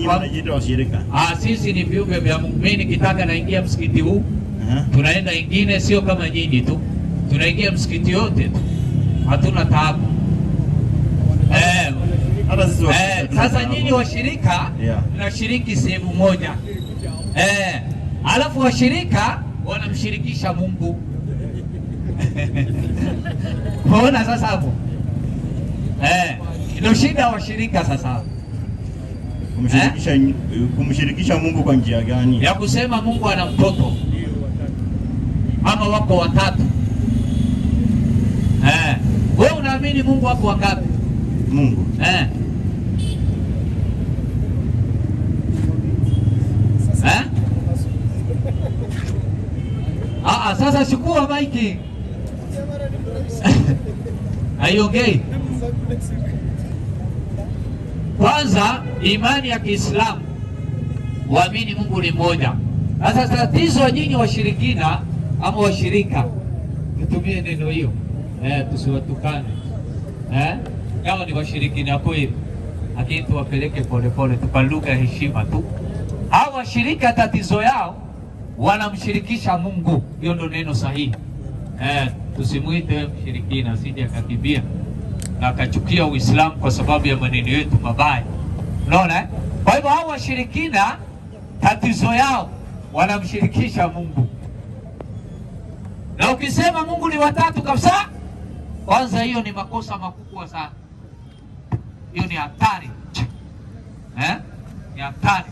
Nyinyi mnajiita washirika. Ah, sisi ni viumbe vya Mungu. Mimi nikitaka naingia msikiti huu, tunaenda ingine, sio kama nyinyi tu, tunaingia msikiti yote tu, hatuna taabu. Hata sisi washirika tuna Sasa taabu. nyinyi washirika mnashiriki sehemu moja, alafu washirika wanamshirikisha Mungu. Unaona sasa hapo? Ndio shida washirika sasa. Kumshirikisha Mungu kwa njia gani? Ya kusema Mungu ana mtoto ama wako watatu. Wewe unaamini Mungu wako wangapi? Mungu. Eh? Sasa chukua maiki. Haiongei. Kwanza imani ya Kiislamu waamini Mungu ni mmoja. Sasa tatizo nyinyi washirikina ama washirika, tutumie neno hiyo, tusiwatukane, kama ni washirikina kweli, lakini tuwapeleke polepole tu kwa lugha ya heshima tu. Hawa washirika tatizo yao wanamshirikisha Mungu, hiyo ndio neno sahihi. Tusimuite mshirikina asije akakimbia na akachukia Uislamu kwa sababu ya maneno yetu mabaya. Unaona? Kwa hivyo hao washirikina tatizo yao wanamshirikisha Mungu. Na ukisema Mungu ni watatu kabisa, kwanza hiyo ni makosa makubwa sana. Hiyo ni hatari. Ni hatari.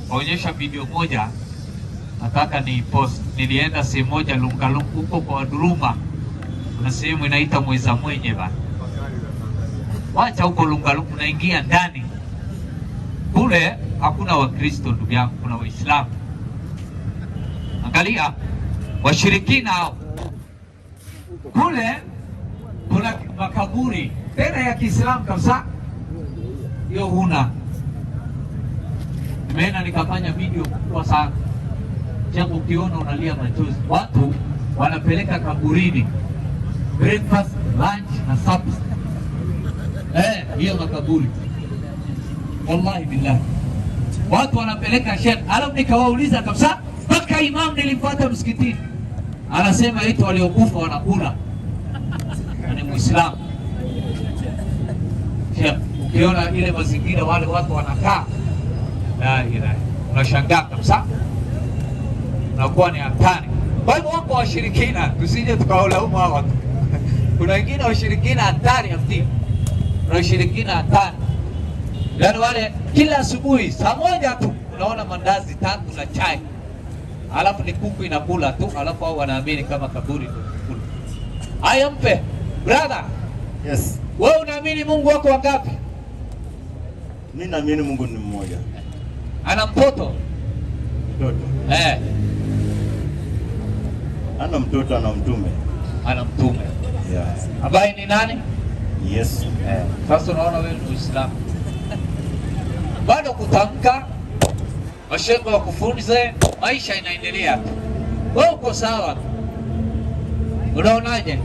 Onyesha video moja nataka ni post. Nilienda sehemu moja Lungalunga huko kwa Waduruma. Kuna sehemu inaita Mweza Mwenye bana. Wacha huko Lungalunga unaingia ndani. Kule hakuna Wakristo ndugu yangu, kuna Waislamu. Angalia washirikina hao. Kule kuna makaburi tena ya Kiislamu kabisa. Hiyo huna. Nimeenda nikafanya video kubwa sana. Changu ukiona unalia machozi. Watu wanapeleka kaburini breakfast, lunch na supper. Hiyo makaburi. Wallahi billahi. Watu wanapeleka sheikh. Alafu nikawauliza kabisa, mpaka imam nilimfuata msikitini. Anasema eti waliokufa wanakula. Na ni Muislamu. Sheikh, ukiona ile mazingira wale watu wanakaa, la ilaha, unashangaa kabisa. Unakuwa ni hatari. Kwa hivyo wako washirikina, tusije tukawalaumu hawa watu. Kuna wengine washirikina hatari afti. Kuna washirikina hatari. Yaani wale kila asubuhi saa 1 tu unaona mandazi 3 na chai. Alafu ni kuku inakula tu, alafu hao wanaamini kama kaburi ndio kukula. Haya mpe. Brother. Yes. Wewe unaamini Mungu wako wangapi? Mimi naamini Mungu ni mmoja. Ana mtoto? Mtoto. Ana mtoto, ana mtume. Ana mtume. Ambaye ni nani? Yesu. Sasa unaona wewe ni Muislamu. Bado kutamka, mashehe wakufunze, maisha inaendelea tu. Wewe uko sawa. Unaonaje?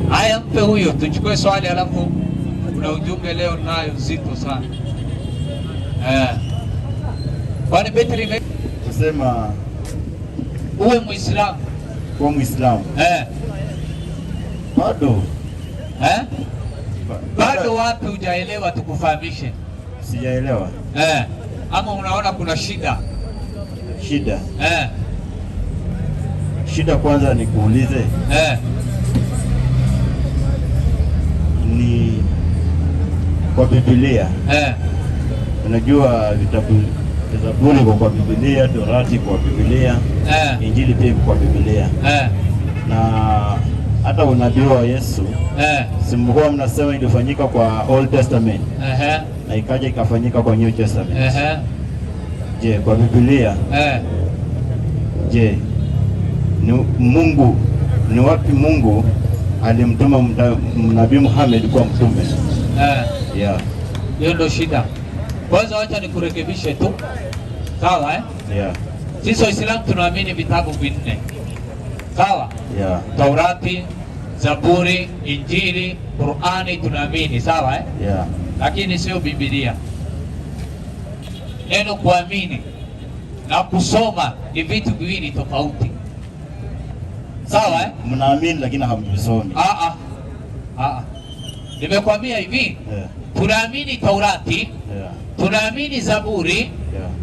Haya mpe huyo, tuchukue swali alafu kuna ujumbe leo nayo nzito sana. Kwani betri kusema uwe Muislamu. Kuwa Muislamu. Bado. Bado wapi hujaelewa tukufahamishe? Sijaelewa. Ama unaona kuna shida? Shida. Shida kwanza nikuulize. Ni kwa Biblia. Unajua vitabu Zaburi iko kwa Biblia, Torati kwa Biblia, Injili pia iko kwa Biblia. Na hata unabii wa Yesu, si mlikuwa mnasema ilifanyika kwa Old Testament? Na ikaja ikafanyika kwa New Testament. Je, kwa Biblia? Je, ni Mungu, ni wapi Mungu alimtuma Nabii Muhammad kuwa mtume? Hiyo ndio shida. Kwanza wacha nikurekebishe tu. Sawa? Sisi Waislamu tunaamini vitabu vinne. Sawa? Yeah. Taurati, Zaburi, Injili, Qur'ani tunaamini, sawa eh? Yeah. Lakini sio Biblia. Neno kuamini na kusoma ni vitu viwili tofauti. Sawa eh? Mnaamini lakini hamvisomi. Nimekwambia hivi, Yeah. tunaamini Taurati, Yeah. tunaamini Zaburi, Yeah.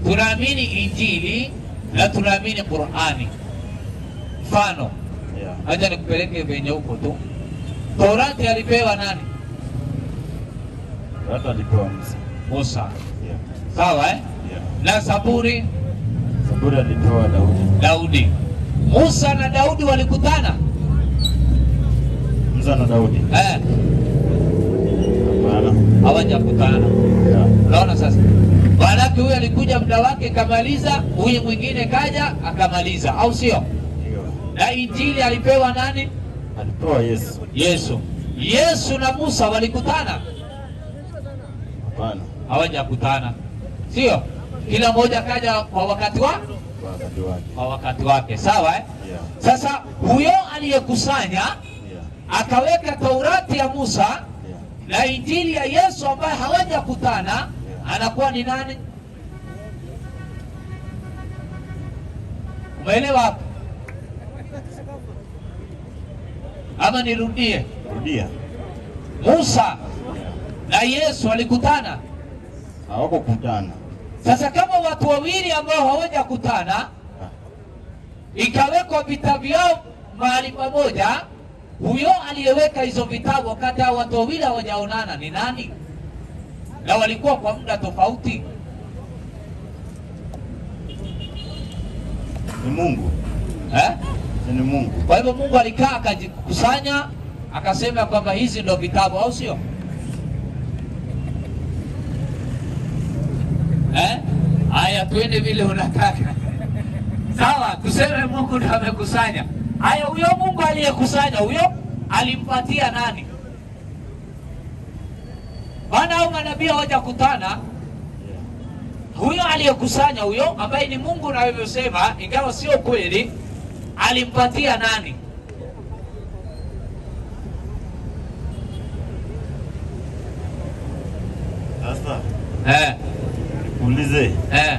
tunaamini Injili na tunaamini Qur'ani. Mfano, Yeah. acha nikupeleke venye huko tu. Taurati alipewa nani? Torati alipewa Musa. Musa. Yeah. Sawa eh? Yeah. Na Zaburi? Zaburi alipewa Daudi. Daudi. Musa na Daudi walikutana? Musa na Daudi. Eh, Hapana. hawajakutana. Yeah. Unaona sasa? Maanake huyu alikuja muda wake kamaliza, huyu mwingine kaja akamaliza, au sio? Ndio. Na Injili alipewa nani? Alipewa Yesu. Yesu. Yesu na Musa walikutana? Hapana. Hawajakutana, sio? Kila mmoja kaja kwa wakati wa Kwa wakati wake. kwa wakati wake, sawa eh? Yeah. Sasa huyo aliyekusanya Yeah. akaweka Taurati ya Musa Yeah. na Injili ya Yesu ambaye hawajakutana, Yeah. anakuwa ni nani? Umeelewa hapo? Ama nirudie? Rudia. Musa na Yesu walikutana. Hawakukutana. Sasa kama watu wawili ambao hawajakutana, ikawekwa vitabu vyao mahali pamoja, huyo aliyeweka hizo vitabu wakati hao watu wawili hawajaonana ni nani? Na walikuwa kwa muda tofauti. Ni Mungu. Eh? Ni Mungu. Kwa hivyo Mungu alikaa akajikusanya akasema kwamba hizi ndo vitabu, au sio? Eh? Haya, twende vile unataka. Sawa, tuseme Mungu ndiye amekusanya. Haya, huyo Mungu aliyekusanya huyo alimpatia nani? Maana hao manabii hawajakutana. Yeah. Huyo aliyekusanya huyo ambaye ni Mungu navyosema, ingawa sio kweli, alimpatia nani? Sasa Eh, nikuulize. eh,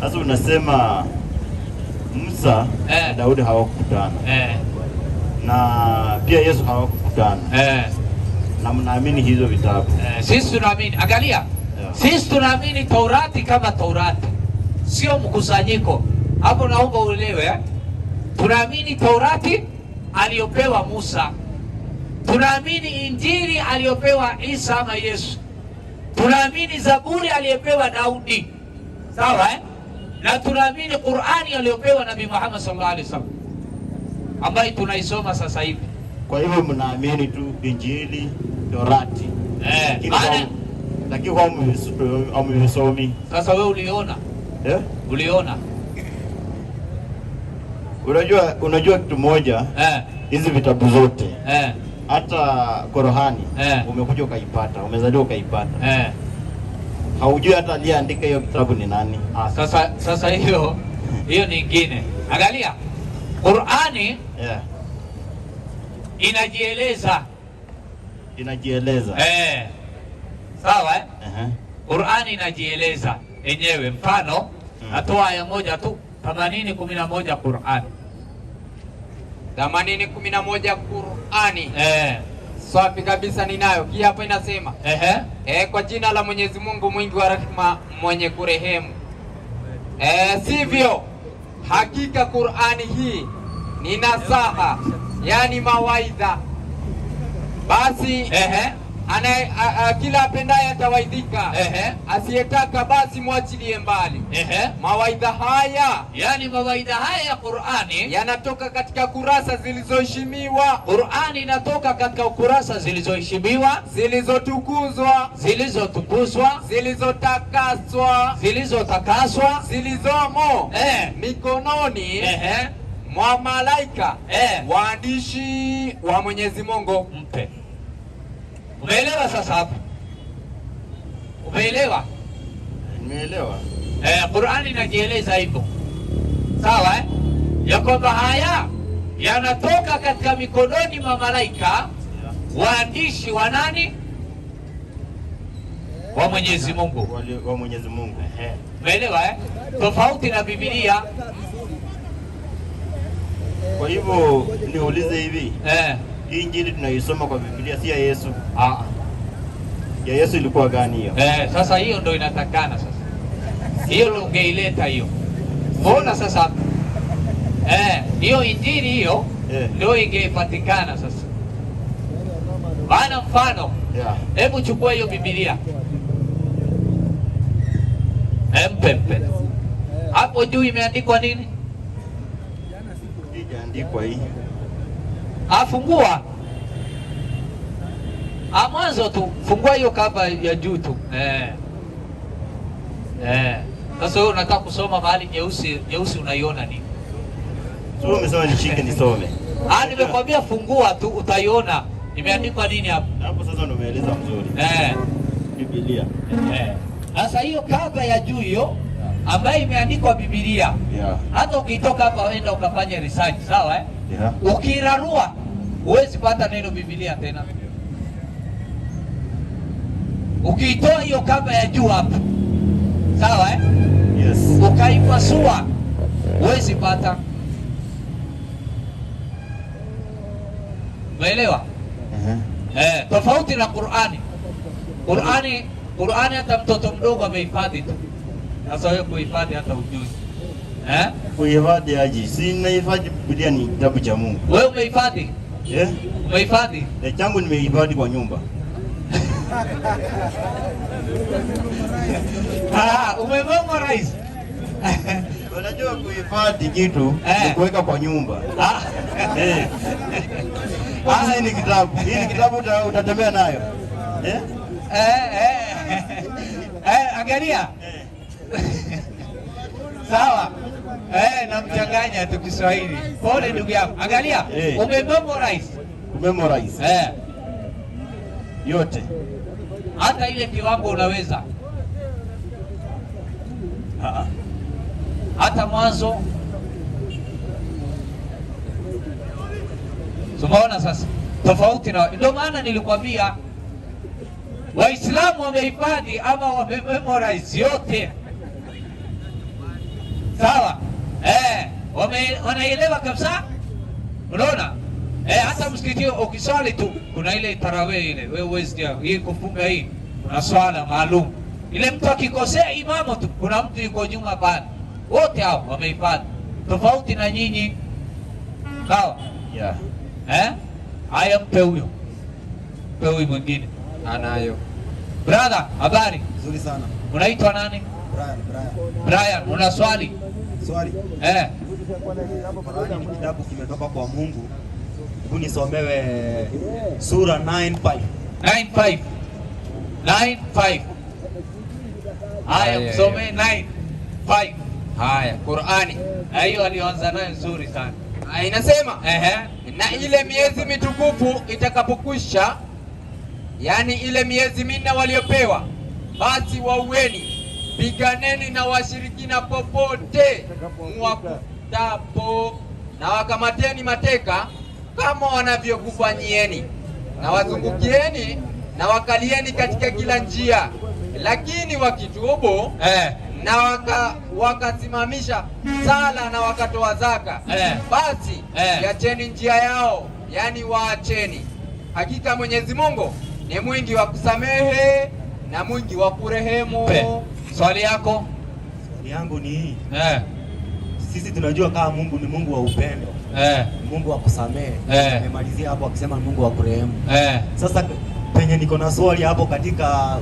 Sasa unasema Musa na Daudi hawakukutana. Na pia Yesu hawakukutana. Na mnaamini hizo vitabu. Sisi tunaamini, angalia. Yeah. Sisi tunaamini Taurati kama Taurati, sio mkusanyiko. Hapo naomba uelewe eh? Tunaamini Taurati aliyopewa Musa, tunaamini Injili aliyopewa Isa ama Yesu, tunaamini Zaburi aliyopewa Daudi, sawa eh? Na tunaamini Qur'ani aliyopewa Nabii Muhammad sallallahu alaihi wasallam ambayo tunaisoma sasa hivi. Kwa hivyo mnaamini tu Injili, Torati. Lakini kwa hamvisomi. Sasa wewe uliona? Eh? Uliona? Unajua kitu moja, hizi vitabu zote, hata Qur'ani, umekuja ukaipata, umezaliwa ukaipata. Haujui hata aliyeandika hiyo kitabu ni nani. Sasa hiyo nyingine. Angalia. Qur'ani inajieleza. Inajieleza. Sawa eh? Qur'ani inajieleza yenyewe. Mfano, natoa aya moja tu, 80:11 Qur'ani. 80:11 Qur'ani. Safi kabisa ninayo. Hii hapa inasema. Kwa jina la Mwenyezi Mungu mwingi wa rehema mwenye kurehemu. Sivyo, hakika Qur'ani hii ni nasaha, yani mawaidha. Basi kila apendaye atawaidhika, asiyetaka basi mwachilie mbali. Mawaidha haya, yani mawaidha haya ya Qur'ani yanatoka katika kurasa zilizoheshimiwa. Qur'ani inatoka katika kurasa zilizoheshimiwa, zilizotukuzwa, zilizotukuzwa, zilizotakaswa, zilizotakaswa, zilizomo mikononi mwa malaika waandishi wa Mwenyezi Mungu. Mpe. Umeelewa sasa hapo? Umeelewa? Nimeelewa. Qur'ani inajieleza hivyo. Sawa eh? Ya kwamba haya Yanatoka katika mikononi mwa malaika waandishi wa nani? Wa Mwenyezi Mungu. Wa Mwenyezi Mungu. Umeelewa eh? Tofauti na Biblia. Kwa hivyo niulize hivi. Hii Injili tunaisoma kwa Biblia si ya Yesu. Ya Yesu ilikuwa gani hiyo? Sasa hiyo ndio inatakana sasa. Hiyo ndio ungeileta hiyo. Mbona sasa hiyo Injili hiyo ndio ingepatikana sasa. Maana mfano, hebu chukua hiyo Biblia. Mpe. Hapo juu imeandikwa nini? Ijaandikwa hii. Afungua. Mwanzo tu, fungua hiyo kava ya juu tu. Sasa wewe unataka kusoma mahali nyeusi, nyeusi unaiona nini? Sio umesema nishike nisome. Nimekwambia fungua tu utaiona. Imeandikwa nini hapo? Hapo sasa ndio umeeleza mzuri. Biblia. Sasa hiyo kava ya juu hiyo ambayo imeandikwa Biblia. Hata ukitoka hapa uenda ukafanya research, sawa eh? Ukirarua huwezi pata neno Biblia tena. Ukiitoa hiyo kava ya juu hapo, sawa eh? Yes. Ukaipasua huwezi pata. Umeelewa? Tofauti na Qur'ani. Qur'ani hata mtoto mdogo amehifadhi tu. Sasa wewe kuhifadhi hata ujui. Kuhifadhi aje? Si nahifadhi Biblia ni kitabu cha Mungu. Wewe umehifadhi? Umehifadhi? Changu nimehifadhi kwa nyumba. Umememorize. Unajua kuhifadhi kitu ni kuweka kwa nyumba. Hii ni kitabu. Hii ni kitabu utatembea nayo. Angalia. Sawa. Namchanganya tu Kiswahili. Pole ndugu yangu. Angalia, umememorize. Umememorize. Yote. Hata ile kiwango unaweza. Hata mwanzo. Tumeona sasa tofauti na ndio maana nilikwambia Waislamu wamehifadhi ama wamememorize yote. Sawa? Wanaelewa kabisa. Unaona? Hata msikiti ukiswali tu kuna ile tarawih ile, wewe huwezi hii kufunga hii, kuna swala maalum. Ile mtu akikosea imamu tu, kuna mtu yuko nyuma pale. Wote hao wamehifadhi. Tofauti na nyinyi. Sawa? Haya, mpe huyo. Mpe huyo mwingine. Anayo. Brother, habari? Nzuri sana. Unaitwa nani? Brian, Brian. Brian, una swali? Swali. Qur'ani ni kitabu kimetoka kwa Mungu. Hebu nisomewe sura 9:5. 9:5. 9:5. Haya, msome 9:5. Haya, Qur'ani. Hiyo alianza nayo nzuri sana. Inasema, na ile miezi mitukufu itakapokwisha, yani ile miezi minne waliopewa, basi waueni, piganeni na washirikina popote mwakutapo, na wakamateni mateka kama wanavyokufanyieni, na wazungukieni na wakalieni katika kila njia, lakini wakitubu na wakasimamisha sala na wakatoa zaka, basi yacheni njia yao, yani waacheni. Hakika Mwenyezi Mungu ni mwingi wa kusamehe na mwingi wa kurehemu. Swali yako? Swali yangu ni hii. Sisi tunajua kama Mungu ni Mungu wa upendo. Mungu wa kusamehe. Nimemalizia hapo akisema Mungu wa kurehemu. Sasa penye niko na swali hapo katika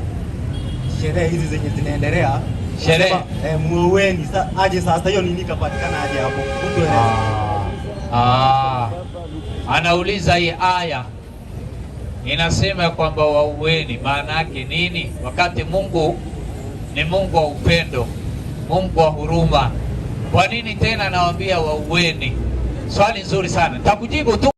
sherehe hizi zenye zinaendelea. Sherehe. Muweni aje sasa hiyo nini kapatikana aje hapo? Mtu Anauliza hii aya inasema kwamba waueni, maana yake nini? Wakati Mungu ni Mungu wa upendo, Mungu wa huruma, kwa nini tena anawaambia waueni? Swali nzuri sana, nitakujibu tu.